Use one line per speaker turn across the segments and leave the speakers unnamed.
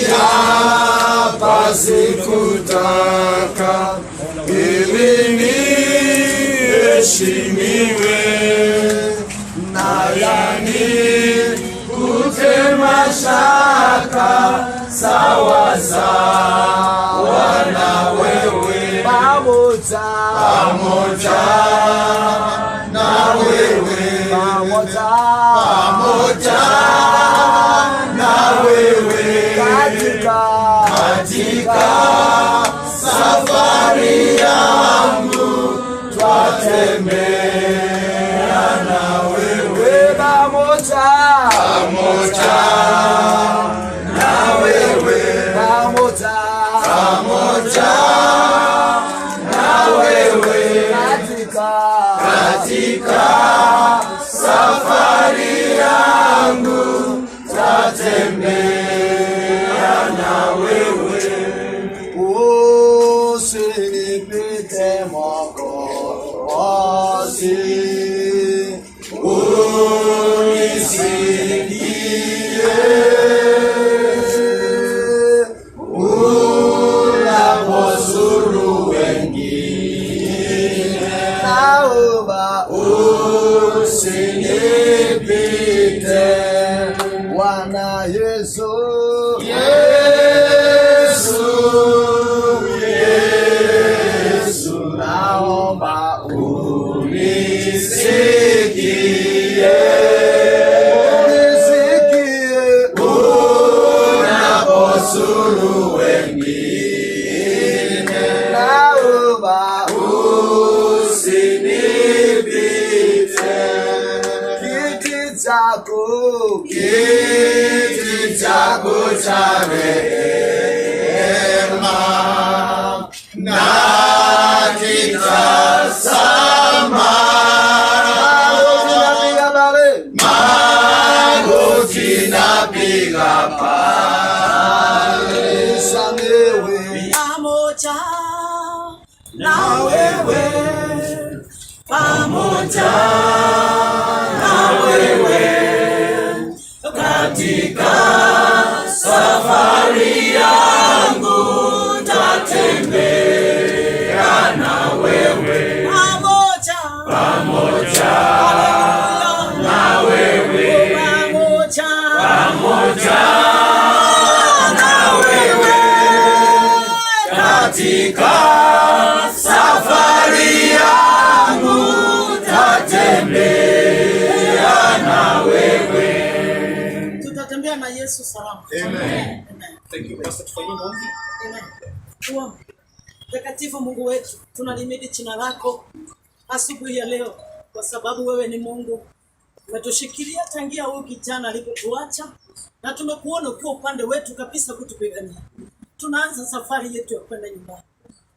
Hapa sikutaka ili niheshimiwe na yani kute mashaka sawa sawa na wewe
pamoja
pamoja na wewe
pamoja
pamoja na wewe
katika
katika safari yangu twatembea na wewe
pamoja
pamoja na wewe
pamoja
pamoja na wewe
katika
katika safari yangu twatembea na wewe
usinipite Mwokozi,
unisikie unapozuru wengine,
naomba
usinipite
Bwana Yesu,
Yesu, Yesu,
naomba
unisikie
unisikie
unapozuru wengine,
naomba
usinipite
kiti chako
kiti chako cha rehema na kitazama
magoti napiga pale
magoti napiga pale
nisamewe
pamoja na wewe, pamoja na wewe katika safari yangu tatembea na wewe pamoja, pamoja na wewe pamoja,
pamoja na wewe katika safari yangu tatembea na wewe.
tutatembea na Yesu salama.
Amen.
Amen.
Thank you. Pastor, tufanyie maombi.
Amen. Tuombe. Mtakatifu Mungu wetu, tunalimidi jina lako asubuhi ya leo, kwa sababu wewe ni Mungu. Umetushikilia tangia huyu kijana alipotuacha, na tumekuona ukiwa upande wetu kabisa kutupigania. Tunaanza safari yetu ya kwenda nyumbani.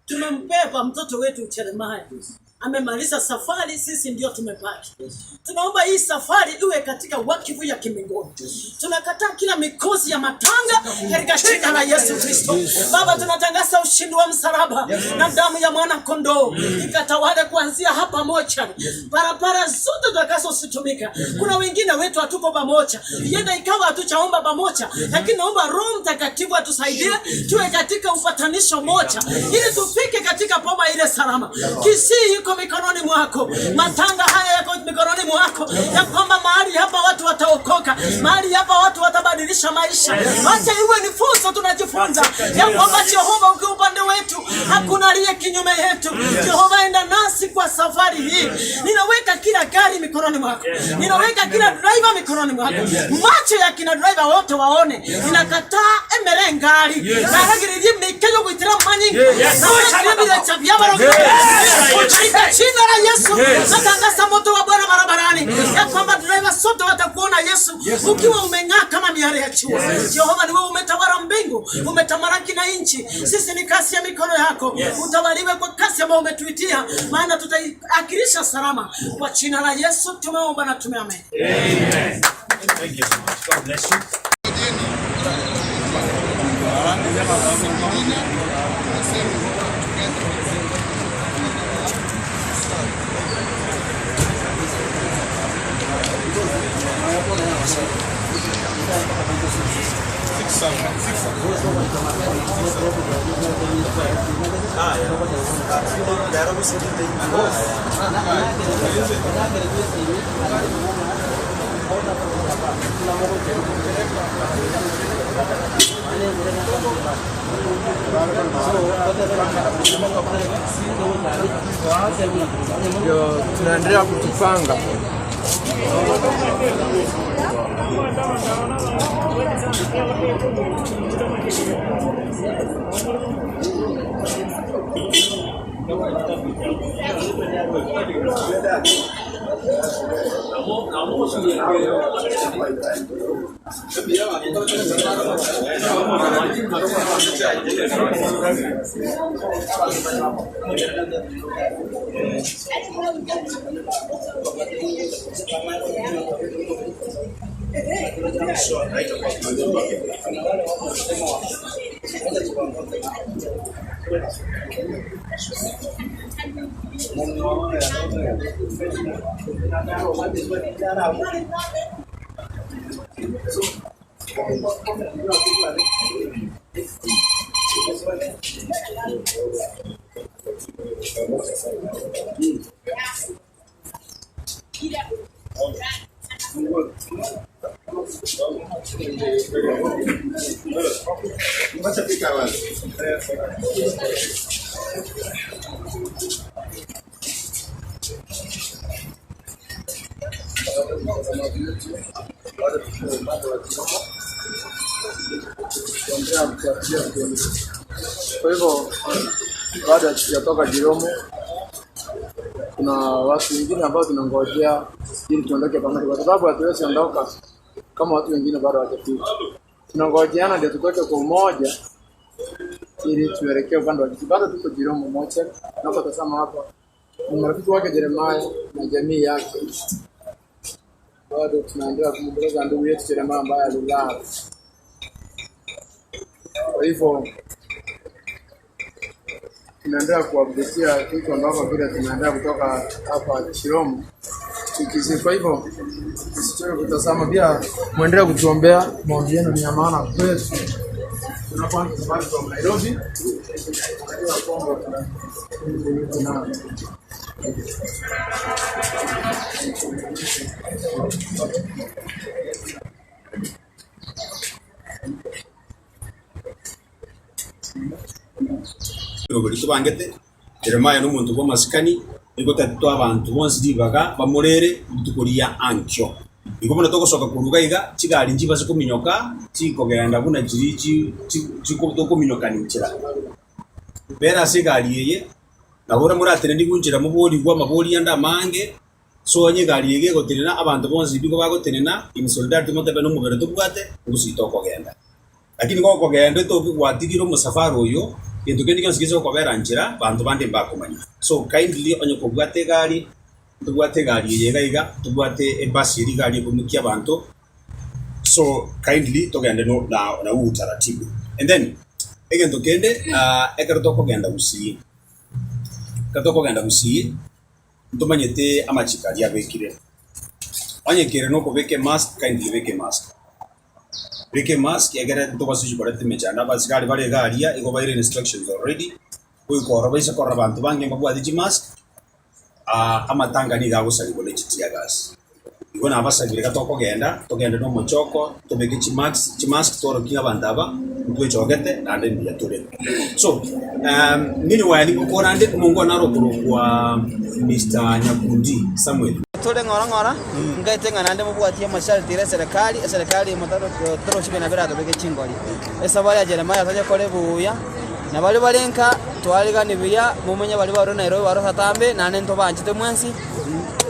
Tumembeba mtoto wetu Jeremiah, amemaliza safari, sisi ndio tumebaki. Tunaomba hii safari iwe katika wakivu ya kimbinguni. Tunakataa kila mikosi ya matanga katika jina la Yesu Kristo. Baba, tunatangaza ushindi wa msalaba na damu ya mwana kondoo ikatawale kuanzia hapa moja, barabara zote tutakazozitumika. Kuna wengine wetu hatuko pamoja, yenda ikawa hatuchaomba pamoja, lakini naomba Roho Mtakatifu atusaidie tuwe katika upatanisho moja, ili tufike katika boma ile salama. Kisii iko mikononi mwako, matanga haya yako mikononi mwako, ya kwamba mahali hapa watu wataokoka, mahali hapa watu watabadilisha maisha. Wacha iwe ni fursa tunajifunza ya kwamba Jehova ukiwa upande wetu, hakuna aliye kinyume yetu. Jehova, enda nasi kwa safari hii. Ninaweka kila gari mikononi mwako, ninaweka kila driver mikononi mwako, macho ya kina driver wote waone. Ninakataa emere ngari naragiririe mikeyo gwitira manyi nawebirecha byabaro katika jina la Yesu natangaza moto wa Bwana barabarani ya kwamba driver sote watakuona Yesu ukiwa umeng'aa kama miale ya jua. Jehova, ni wewe umetawala mbingu, umetamalaki na nchi. Sisi ni kasi ya mikono yako, utawaliwe kwa kasi ambayo umetuitia, maana tutaiakilisha salama. Kwa jina la Yesu tumeomba na tumeamini.
Amen. Thank you so much. God bless you.
Ndio tunaendelea kujipanga. Kwa hivyo bado hatujatoka Jiromo, kuna watu wengine ambao tunangojea ili tuondoke pamoja, kwa sababu hatuwezi ondoka kama watu wengine bado hawajafika. Tunangojeana ndio tutoke kwa umoja ili tuelekee upande wa Kisii. Bado tuko Jiromo moja, tunapotazama hapa ni marafiki wake Jeremiah na jamii yake. Bado tunaendelea kumwomboleza ndugu yetu Jeremiah ambaye alilala. Kwa hivyo tunaendelea kuwapdetia vitu ambavyo vile tunaendelea kutoka hapa Chiromo tukizidi. Kwa hivyo msichoke kutazama, pia muendelee kutuombea, maombi yenu ni ya maana kwetu. Tunapoanza safari from Nairobi, tunajua kwamba tuna Mungu yuko nao.
Rigori tobangete, Jeremiah nomonto bw'amasikani, nigo tari toe abanto bonsi ribaga bamorere rituko ria ankio. Igo bono togosoka korwa iga iga, chigari nchibase kominyoka chikogenda buna chiri chi chi chiko tokominyokani nchera. Bera ase egari eye, nabo ore moratenenigwe nchera moborigwe amabori ande amange, so onye egari eye egotenena abanto bonsi nigo bagotenena in solidarity motebe na omobere tobwate, gose tokogenda. Lakini gokogenda etoke gwatigire omosafara oyo, gento kende gionsi gese gokobera nchera, banto bande mbakomanya. So kindly onye kobwate egari, ntobwate egari eye iga iga, ntobwate ebus eria egari ekoimokia abanto, so kindly togende no na na huu utaratibu. And then, egento kende ekero tokogenda Gusii, ekero tokogenda Gusii, ntomanyete amachiko aria abekire. Onye kere nokobeka emask, kindly beka emask. Beka emask egere ntobase gochi koreta emechando. Abasigari bare iga aria igo baire instructions already, goika oro baise korora abanto bange mbabwate chimask, amatanga nigo agosarigwa ne chitear gas. Igo nabasabire iga tokogenda, togende na omochoko, tobeke chimask chimask tworokie ng'a abanto aba ntwechogete naende mbuya tore. So, meanwhile nigo korande omongo one naro okorokwa Mister Nyakundi Samuel.
Tore ng'ora ng'ora, nkaete ng'a naende mobwatie amasharti ere eserekari, eserekari motorochi buna beratobeke chingori. Esabari ya Jeremiah tonyekore buya, na baria bare nka twarigani buya, momenye baria barure Nairobi barue atambe, naende ntobanchete mwensi,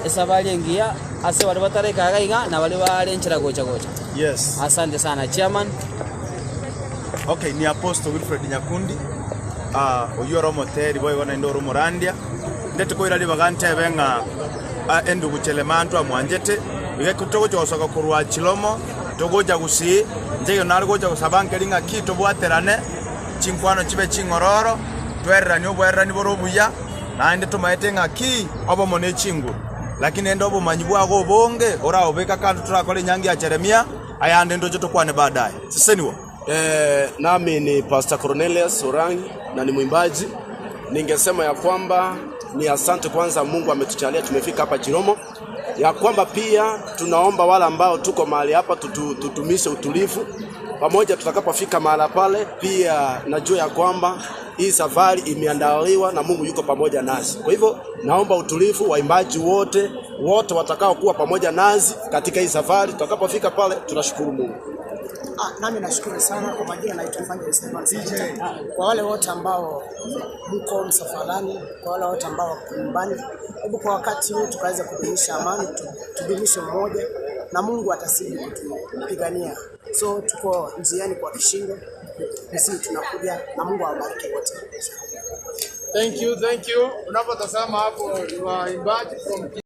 esabari engiya ase baria bataraika iga iga, na baria bare nchera gocha gocha.
Yes.
Asante sana chairman.
Okay, ni Apostle Wilfred Nyakundi, ah, oyio ore omoteri boigo naende ore omorandia. Ndete koira ribaga ntebe ng'a ah, endugu Chelema ntwamwanchete, iga togocha gosoka korwa Chilomo, togocha Gusii, inche ekero nare gocha gosaba nkeri ng'aki tobwaterane, chinkwano chibe ching'ororo, twereranie oboererani bore obuya, naende tomaete ng'aki obomo ne chinguru. Lakini rende obomanyi bwago obonge oraobeke kando torakore enyangi ya Jeremia, ayande ntoche tokwane baadaye. Seseniwa.
Nami ni Pastor Cornelius Orangi na ni mwimbaji. Ningesema ya kwamba ni asante kwanza, Mungu ametujalia tumefika hapa Chiromo, ya kwamba pia tunaomba wale ambao tuko mahali hapa tutumishe utulivu pamoja tutakapofika mahala pale. Pia najua ya kwamba hii safari imeandaliwa na Mungu yuko pamoja nasi. Kwa hivyo naomba utulivu, waimbaji wote wote watakao kuwa pamoja nasi katika hii safari, tutakapofika pale tunashukuru Mungu.
Nami nashukuru sana kwa majina, naitwa Evangelist Evans Peter. Kwa wale wote ambao mko msafarani, kwa wale wote ambao wako nyumbani, hebu kwa wakati huu tukaweza kudumisha amani, tudumishe umoja na Mungu atazidi kutupigania. So tuko njiani kwa kishindo, sisi tunakuja na Mungu awabariki wote.
Thank you, thank you. Unapotazama hapo ni waimbaji from